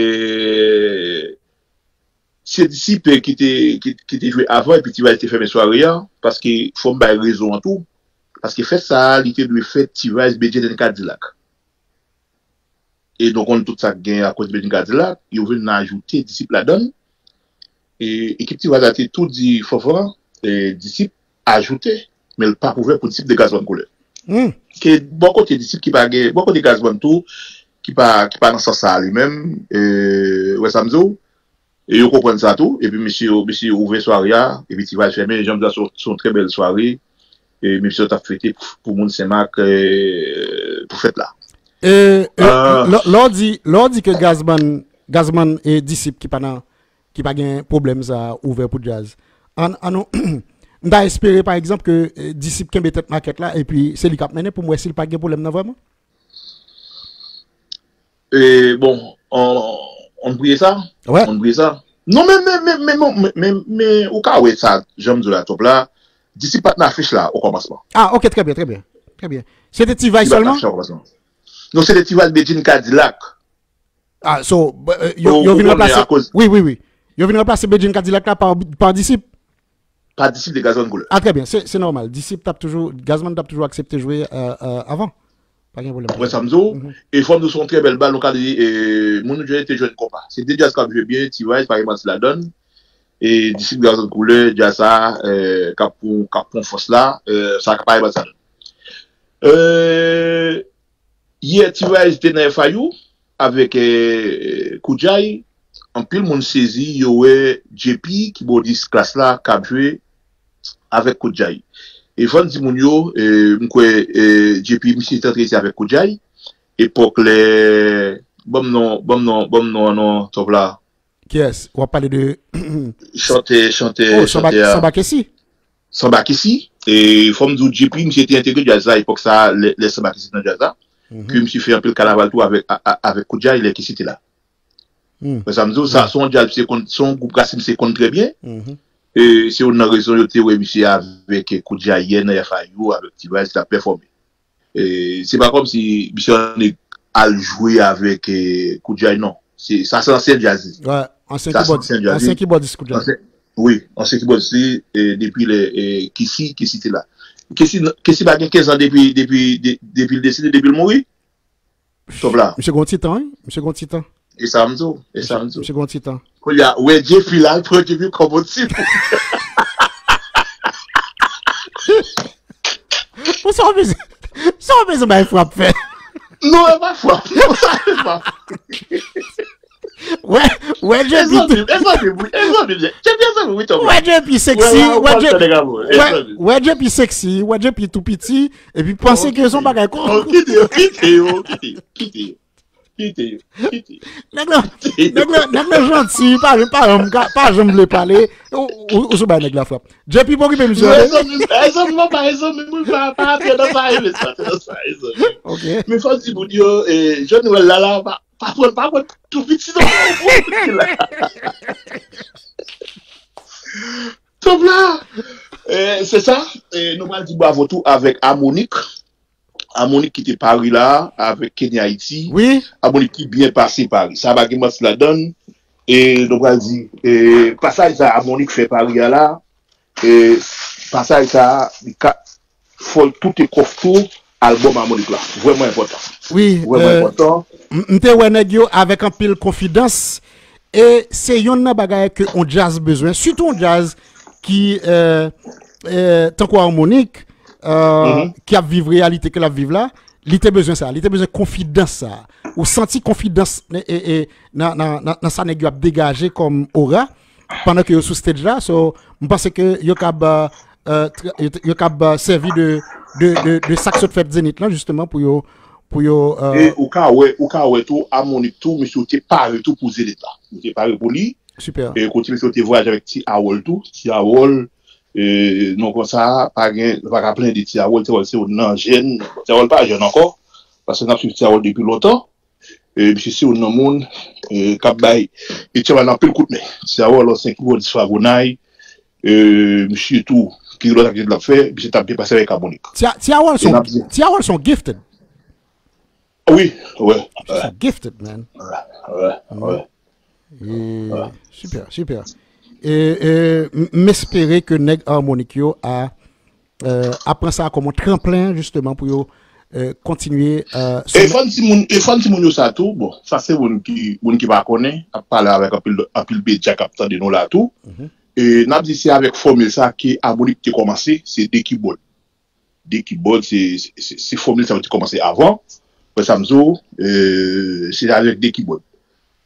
se Disip ki te, ki, ki te jwe avan, epi T-Vice te fèmen sware a, paske fò m bay rezon an tou, paske fèt sa a, li te dwe fèt T-Vice, Bedjine and Kadilak. E nou konn tout sa k gen akoz Bedjine Kadilak, yo vin ajoute Disip ladann. E ekip T-Vice la te tou di Fanfan, e, disip ajoute, men l p ap ouvè pou disip de Gazman Koulè. Hmm. Ke bò kote disip ki pa gen, bò kote Gazman tou, ki pa, ki pa nan sans sa a li menm, e, wè sa m di w, e yo konprann sa tou, epi misye, misye ouvè sware a, epi Ti Vayz fèmen, jan m di w, se yon, se yon trè bèl sware, e misye t ap fete pou, pou moun Senmak, e, pou fèt la. E, e, Ah. lè, lè w di, lè w di ke Gazman, Gazman e disip ki pa nan, ki pa gen pwoblèm sa ouvè pou djaz. An, an nou, m ta espere, pa egzanp, ke, e, disip kenbe tèt makèt la, epi se li k ap mennen pou m wè si l pa gen pwoblèm nan vrèman. E, bon, on, on priye sa? Wè. On priye sa? Non, men, men, men, men, non, men, men, men, ou ka wè sa, jan m di w la, Top la, disip pa t nan afich la, o kòmansman. Ah, ok, trè byen, trè byen, trè byen. Se te Ti Vayz sèlman? Ti Vayz la, o kòmansman. Non, se te Ti Vayz, Bedjine, Kadilak. Ah, so, ba, e, yo, Ou, yo ou vin konnen ranplase, akoz wi, wi, wi. Yo vin ranplase Bedjine Kadilak la pa, pa disip. Pa disip de Gazman Koulè. Ah, trè byen, se, se nòmal. Disip t ap toujou, Gazman t ap toujou aksepte jwe, e, e, avan. Pa gen pwoblèm. Wè sa m di w? Mhm. E fò m di w se yon trè bèl bal, nou ka di, e, moun yo te jwenn konpa. Se de djaz k ap jwe byen, Ti Vayz, pa gen manti ladann. E disip Gazman Koulè, djaz sa, e, k ap pran, k ap pran fòs la, e, sa ka pa gen manti ladann. E, Yè, T-Vice te nan F I U avèk, eh, Koudjay. Anpil moun sezi, yo wè J P, kibòdis Klass la, k ap jwe avèk Koudjay. E fò n di moun yo, eh, m kwè, eh, J P, misye te antre isi avèk Koudjay. Epòk lè, ban m non, ban m non, ban m non an non, Top la. Kiyès? W ap pale de Chantè, chantè, Oh, Sanba, chantè a. Sanba Kessy. Sanba Kessy. E fò m di w, J P, misye te entegre djaz la epòk sa a, lè, lè Sanba Kessy te nan djaz la. Mhm. Ke misye fè anpil kanaval tou avèk, a, a, avèk Koudjay, lè Kessy te la. Hmm. Wè sa m di w, sa, se yon djaz, se konn, se yon gwoup racine, se konn trè byen. Mhm. E se youn nan rezon yo te wè misye avèk Koudjay yè nan F I U, avèk T-Vice, l ap pèfòme. E, se pa kòmsi misye annik al jwe avèk, e, Koudjay, non. Se, sa se ansyen djaz li. Wè, ansyen Sa se kibòdis, ansyen djaz ansyen li. Kibòdis Koudjay. Ansyen, wi, ansyen kibòdis li, e, depi lè, e, Kessy, Kessy te la. Kessy, Kessy pa gen kenz an depi, depi, de, depi l desede, depi l mouri? Top la. Misye gon ti tan, wi. Misye gon ti tan. E sa m di w, e sa m di w. Misye gon ti tan. Kounye a, wè J P la, l pran J P kòm yon ti moun. Bon, sa w bezwen, sa w bezwen bay Frap fè? Non, e pa Frap. Non, sa e pa Frap. Wè, wè J P tou. E zanmi, e zanmi, wi, e zanmi, J P e zanmi, wi, Top la. Wè J P sexy, wè, wè, wè J P sexy, wè J P tou piti, epi panse ke se yon bagay kon. Oh, kite yo, kite yo, kite yo, kite yo. Kite yo, kite yo. Nèg la, nèg la, nèg la janti, pa, pa, pa, pa janm vle pale. Ou, ou, ou sou bay nèg la Frap. J P pa okipe misye. E zanmi, e zanmi, pa, e zanmi, mwen pa, pa antre nan sa, e zanmi, pa antre nan sa, e zanmi. Ok. Men fò di moun yo, e, Johnny Well la, la, pa, pa pran, pa pran tou piti non. Top la. E, se sa, e, nou pral di bravo tou avèk Amonik. Amonik ki te Pari la, avèk Kenny Haiti. Wi. Amonik ki byen pase Pari. Sa pa gen manti ladann. E nou pral di, e, pasaj sa Amonik fè Pari a la, e, pasaj sa, li ka, fò l toute kòf tou, albòm Amonik la. Vrèman enpòtan. Wi, Vrèman eh, enpòtan. M, m te wè nèg yo avèk anpil konfidans. E se yonn nan bagay ke on djaz bezwen, sitou on djaz ki, eh, eh, tankou Amonik, eh, Mhm. ki ap viv reyalite ke l ap viv la, li te bezwen sa, li te bezwen konfidans sa. Ou santi konfidans e, e, e, nan, nan, nan, nan sa nèg yo ap degaje kòm ora pandan ke yo sou stage la. So, m panse ke yo kab, eh, eh, tra- yo, yo kab, eh, sèvi de, de, de, de sa k sot fèt Zenith lan, jisteman, pou yo, pou yo, eh, E ou ka wè, ou ka wè tou, Amonik tou, misye te pare tou pou Zenith la. Yo te pare pou li. Super. E kote misye te vwayaje avèk Ti Awòl tou. Ti Awòl, e, non konsa, pa gen, pa ka plenyen de Ti Awòl. Ti Awòl se youn nan jèn, Ti Awòl pa jèn ankò, paske n ap swiv Ti Awòl depi lontan. E, misye se youn nan moun, e, k ap bay, e, Ti Awòl anpil kout men. Ti Awòl, ansyen kibòdis Fagonay, e, misye tou, ki lòt aktivite l ap fè, misye t ap byen pase avèk Amonik. Ti A-, Ti Awòl se yon, Ti Awòl se yon gifted. Wi, wi, wi. Misye se yon gifted, man. Wi, wi, wi. E, super, super. E, e, m, m espere ke nèg Amonik yo a, eh, ap pran sa kòm yon tranplen, jisteman, pou yo, eh, kontinye, eh, E fò n di moun, e fò n di moun yo sa tou, bon, sa se moun ki, moun ki pa konnen, ap pale avèk anpil, anpil medya k ap tande nou la tou. Mhm. E n ap di se avèk fòmil sa ke Harmonik te kòmanse, se de kibòd. De kibòd, se, se, se fòmil sa yo te kòmanse avan. Wè sa m di w, e, se avèk de kibòd.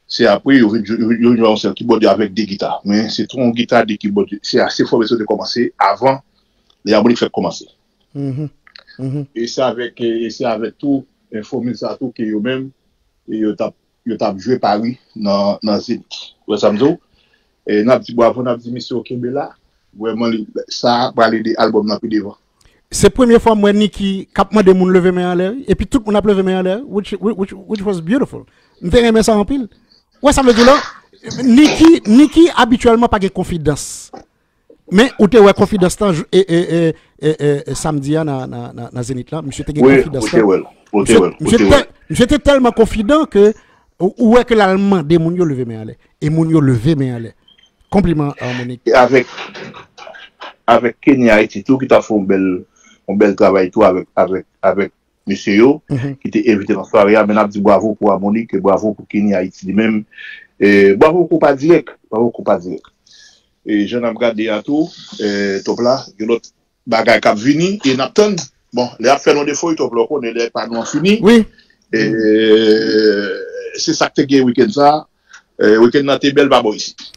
Se apre, yo vin, yo, yo vin jwe yon sèl kibòd avèk de gita. Men se tou yon gita, de kibòd. Se a, se fòmil sa yo te kòmanse avan, lè Harmonik fèk kòmanse. Mhm. Mhm. E se avèk, e se avèk tou, e fòmil sa tou ke yo menm, e yo t ap, yo t ap jwe Paris nan, nan Zénith. Wè sa m di w? E n ap di bravo, n ap di mesye yo kenbe la. Vrèman, li, sa pral ede albòm nan pi devan. Se premye fwa m wè Nicky k ap mande moun leve men anlè, wi. Epi tout moun ap leve men anlè, wi. Which, which, which was beautiful. M te renmen sa anpil. Wè sa m vle di w la? Nicky, Nicky abityèlman pa gen konfidans. Men ou te wè konfidans lan e, e, e, e, e, e, samdi a nan, nan, nan, nan Zenith lan. Misye te gen konfidans lan. Wi, ou te wè l. Ou te wè l. Misye, misye te, misye te tèlman konfidan ke ou, ou wè ke l al mande moun yo leve men anlè. E moun yo leve men anlè. Konpliman, Harmonik. E avèk, avèk Kenny Haiti tou, ki t ap fè yon bèl, yon bèl travay tou avèk, avèk, avèk mesye yo, ki te envite nan sware a, men n ap di bravo pou Harmonik, e bravo pou Kenny Haiti li menm. E bravo Konpa Dirèk, bravo Konpa Dirèk. E jan n ap gade a tou, e, Top la, gen lòt bagay k ap vini, e n ap tann. Bon, lè y ap fè nou defo, Top la, ou konnen lè pa nou an fini. Wi. E, se sa k te gen wikenn sa. E, wikenn nan te bèl pa bò isit.